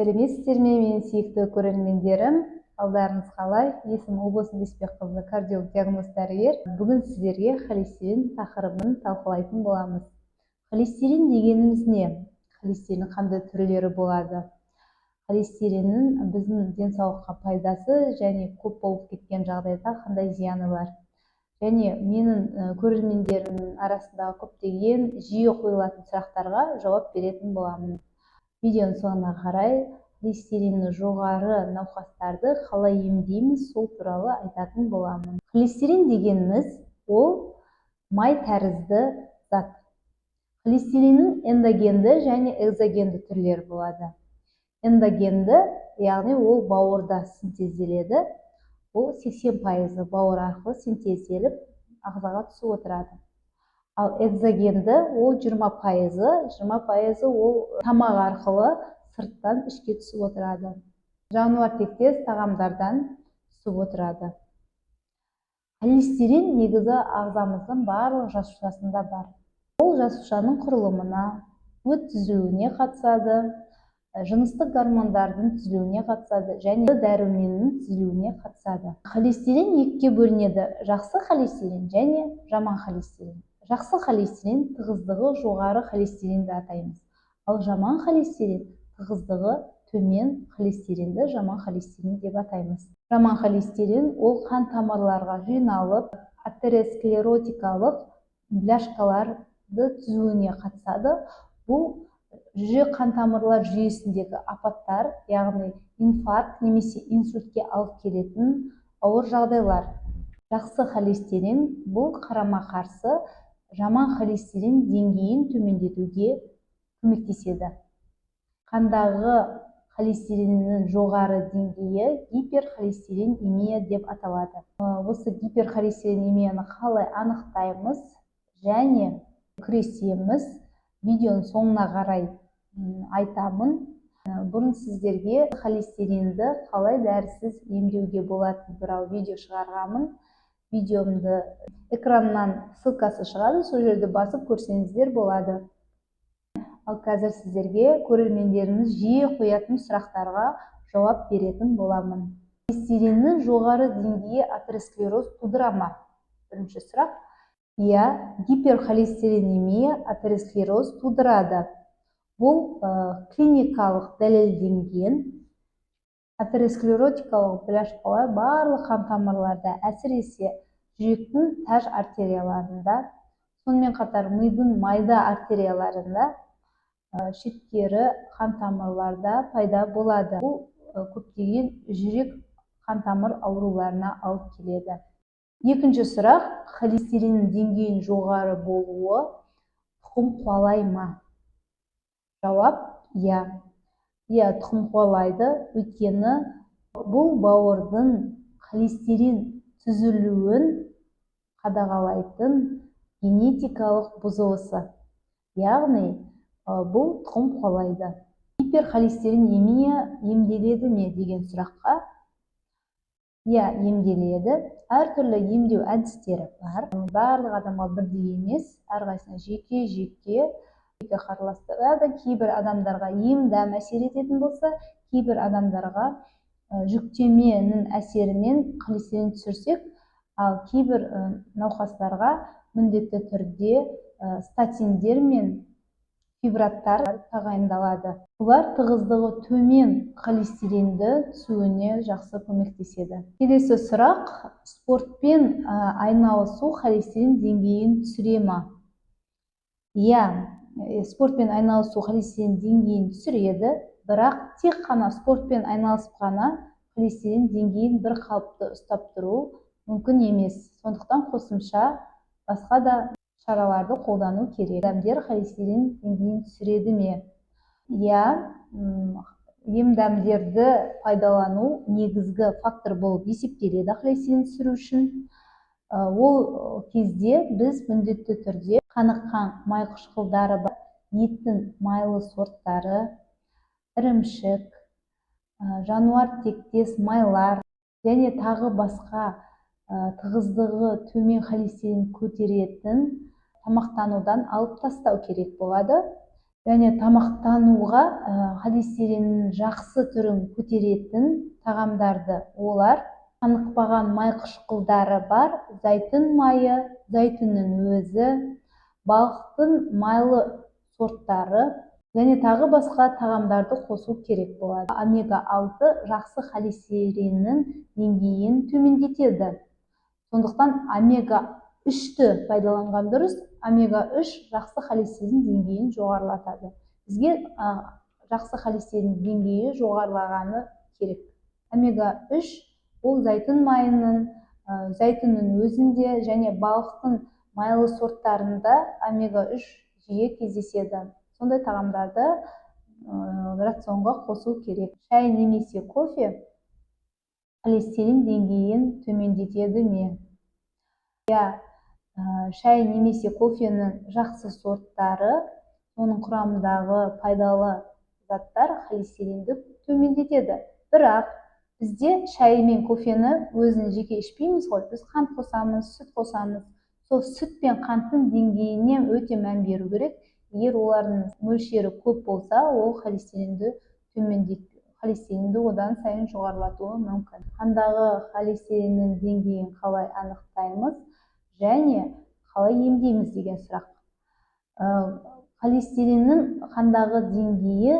Сәлеметсіздер ме, менің сүйікті көрермендерім! Қалдарыңыз қалай? Есімім Ұлбосын Бесбекқызы, кардиолог, диагност дәрігер. Бүгін сіздерге холестерин тақырыбын талқылайтын боламыз. Холестерин дегеніміз не? Холестерин қандай түрлері болады? Холестериннің біздің денсаулыққа пайдасы және көп болып кеткен жағдайда қандай зияны бар? Және менің көрермендерімнің арасындағы көптеген жиі қойылатын сұрақтарға жауап беретін боламын. Видеоның соңына қарай холестерині жоғары науқастарды қалай емдейміз, сол туралы айтатын боламын. Холестерин дегеніміз ол май тәрізді зат. Холестериннің эндогенді және экзогенді түрлері болады. Эндогенді, яғни ол бауырда синтезделеді. Ол 80%-ы бауыр арқылы синтезделіп, ағзаға түсіп отырады. Ал экзогенді, ол 20%-ы, 20%-ы ол тамақ арқылы сырттан ішке түсіп отырады, жануар тектес тағамдардан түсіп отырады. Холестерин негізі ағзамыздың барлық жасушасында бар. Ол жасушаның құрылымына, өт түзілуіне қатысады, жыныстық гормондардың түзілуіне қатысады және дәруменнің түзілуіне қатысады. Холестерин екіге бөлінеді: жақсы холестерин және жаман холестерин. Жақсы холестерин тығыздығы жоғары холестеринді атаймыз, ал жаман холестерин тығыздығы төмен холестеринді жаман холестерин деп атаймыз. Жаман холестерин ол қан тамырларға жиналып, атеросклеротикалық бляшкаларды түзуіне қатысады. Бұл жүрек қан тамырлар жүйесіндегі апаттар, яғни инфаркт немесе инсультке алып келетін ауыр жағдайлар. Жақсы холестерин бұл қарама қарсы жаман холестерин деңгейін төмендетуге көмектеседі. Қандағы холестериннің жоғары деңгейі гиперхолестеринемия деп аталады. Осы гиперхолестеринемияны қалай анықтаймыз және күресеміз, видеоның соңына қарай айтамын. Бұрын сіздерге холестеринді қалай дәрісіз емдеуге болатыны туралы видео шығарғанмын. Видеомды экраннан ссылкасы шығады, сол жерде басып көрсеңіздер болады. Ал қазір сіздерге көрермендеріміз жиі қоятын сұрақтарға жауап беретін боламын. Холестериннің жоғары деңгейі атеросклероз тудыра ма? Бірінші сұрақ. Иә, гиперхолестеринемия атеросклероз тудырады. Бұл клиникалық дәлелденген. Атеросклеротикалық бляшкалар барлық қан тамырларда, әсіресе жүректің тәж артерияларында, сонымен қатар мидың майда артерияларында, шеткері қан тамырларда пайда болады. Бұл көптеген жүрек қан тамыр ауруларына алып келеді. Екінші сұрақ: холестерин деңгейінің жоғары болуы тұқым қуалай ма? Жауап: иә, тұқым қуалайды, өйткені бұл бауырдың холестерин түзілуін қадағалайтын генетикалық бұзылысы, яғни бұл тұқым қуалайды. Гиперхолестеринемия емделеді ме деген сұраққа: иә, емделеді. Әртүрлі емдеу әдістері бар, барлық адамға бірдей емес, әрқайсысына жеке жеке қарастырады. Кейбір адамдарға ем дәм әсер ететін болса, кейбір адамдарға жүктеменің әсерімен холестерин түсірсек, ал кейбір науқастарға міндетті түрде статиндер мен фибраттар тағайындалады. Бұлар тығыздығы төмен холестеринді түсуіне жақсы көмектеседі. Келесі сұрақ: спортпен айналысу холестерин деңгейін түсіре ма? Иә, спортпен айналысу холестерин деңгейін түсіреді, бірақ тек қана спортпен айналысып қана холестерин деңгейін бір қалыпты ұстап тұру мүмкін емес. Сондықтан қосымша басқа да шараларды қолдану керек. Дәмдер холестерин деңгейін түсіреді ме? Иә, ем дәмдерді пайдалану негізгі фактор болып есептеледі холестерин түсіру үшін. Ол кезде біз міндетті түрде қаныққан май қышқылдары бар еттің майлы сорттары, ірімшік, жануар тектес майлар және тағы басқа тығыздығы төмен холестерин көтеретін тамақтанудан алып тастау керек болады. Және тамақтануға холестериннің жақсы түрін көтеретін тағамдарды, олар қанықпаған май қышқылдары бар зәйтүн майы, зәйтүннің өзі, балықтың майлы сорттары және тағы басқа тағамдарды қосу керек болады. Омега-6 жақсы холестериннің деңгейін төмендетеді. Сондықтан омега-3-ті пайдаланған дұрыс. Омега-3 жақсы холестерин деңгейін жоғарылатады. Бізге жақсы холестерин деңгейі жоғарылағаны керек. Омега-3 ол зәйтүн майының, зәйтүннің өзінде және балықтың майлы сорттарында омега-3 жиі кездеседі. Сондай тағамдарды рационға қосу керек. Шай немесе кофе холестерин деңгейін төмендетеді ме? Иә, шай немесе кофенің жақсы сорттары, оның құрамындағы пайдалы заттар холестеринді төмендетеді. Бірақ бізде шай мен кофені өзін жеке ішпейміз ғой, біз қант қосамыз, сүт қосамыз. Сол сүт пен қанттың деңгейіне өте мән беру керек. Егер олардың мөлшері көп болса, ол холестеринді одан сайын жоғарылатуы мүмкін. Қандағы холестериннің деңгейін қалай анықтаймыз және қалай емдейміз деген сұрақ. Холестериннің қандағы деңгейі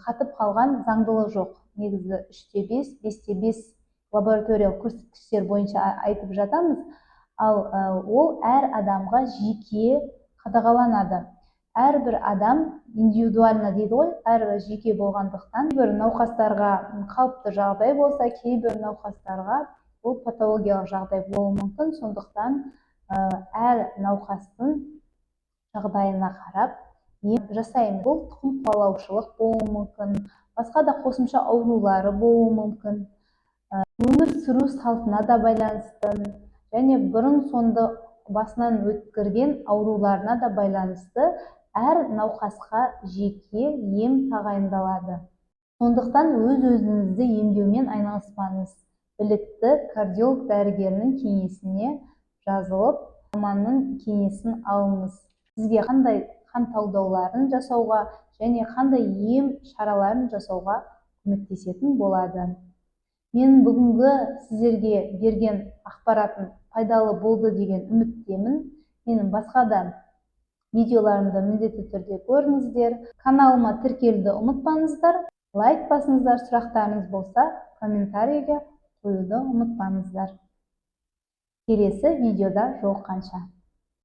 қатып қалған заңдылық жоқ. Негізі 3,5, 5,5 лабораториялық көрсеткіштер бойынша айтып жатамыз. Ал ол әр адамға жеке қадағаланады. Әрбір адам индивидуально дейді ғой, әрбір жеке болғандықтан, кейбір науқастарға қалыпты жағдай болса, кейбір науқастарға ол патологиялық жағдай болуы мүмкін. Сондықтан әр науқастың жағдайына қарап ем жасаймыз. Бұл тұқым қуалаушылық болуы мүмкін, басқа да қосымша аурулары болуы мүмкін, өмір сүру салтына да байланысты және бұрын соңды басынан өткерген ауруларына да байланысты әр науқасқа жеке ем тағайындалады. Сондықтан өз-өзіңізді емдеумен айналыспаңыз. Білікті кардиолог дәрігерінің кеңесіне жазылып, маманның кеңесін алыңыз. Сізге қандай қан талдауларын жасауға және қандай ем шараларын жасауға көмектесетін болады. Менің бүгінгі сіздерге берген ақпаратым пайдалы болды деген үміттемін. Менің басқа да видеоларымды міндетті түрде көріңіздер. Каналыма тіркелуді ұмытпаңыздар, лайк басыңыздар, сұрақтарыңыз болса, комментарийге қоюды ұмытпаңыздар. Келесі видеода жолыққанша!